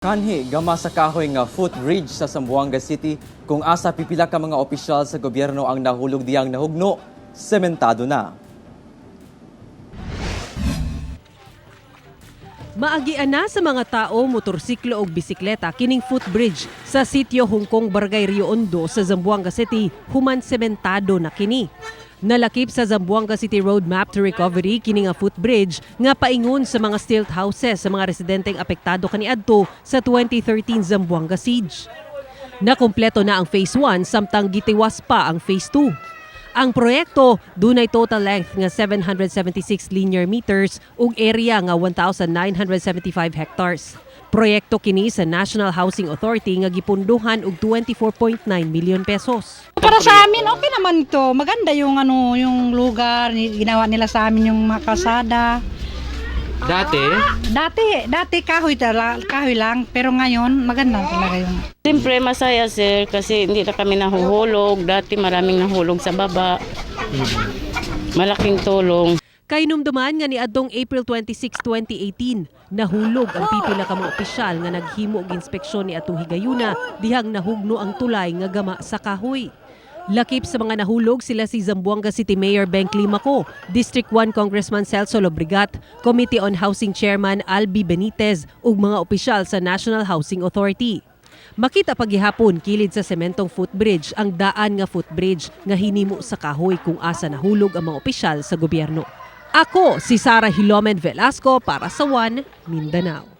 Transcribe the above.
Kanhi gama sa kahoy nga footbridge sa Zamboanga City kung asa pipila ka mga opisyal sa gobyerno ang nahulog diyang nahugno, sementado na. Maagian na sa mga tao, motorsiklo o bisikleta kining footbridge sa sitio Hongkong, Barangay Rio Hondo sa Zamboanga City, human sementado na kini. Nalakip sa Zamboanga City Roadmap to Recovery kini nga footbridge nga paingon sa mga stilt houses sa mga residenteng apektado kaniadto sa 2013 Zamboanga Siege. Nakumpleto na ang Phase 1 samtang gitiwas pa ang Phase 2. Ang proyekto dunay total length nga 776 linear meters ug area nga 1,975 hectares. Proyekto kini sa National Housing Authority nga gipunduhan og 24.9 million pesos. Para sa amin, okay naman ito. Maganda yung ano, yung lugar, ginawa nila sa amin yung mga kalsada. Dati? Dati, dati kahoy kahoy lang, pero ngayon maganda talaga yung Siyempre masaya, sir, kasi hindi na kami nahuhulog. Dati maraming nahulog sa baba. Malaking tulong. Kahinumduman nga niadtong April 26, 2018, nahulog ang pipila ka mga opisyal nga naghimo og inspeksyon ni atong higayuna dihang nahugno ang tulay nga gama sa kahoy. Lakip sa mga nahulog sila si Zamboanga City Mayor Ben Climaco, District 1 Congressman Celso Lobregat, Committee on Housing Chairman Albi Benitez ug mga opisyal sa National Housing Authority. Makita paghihapon kilid sa sementong footbridge ang daan nga footbridge nga hinimo sa kahoy kung asa nahulog ang mga opisyal sa gobyerno. Ako si Sara Hilomen Velasco para sa One Mindanao.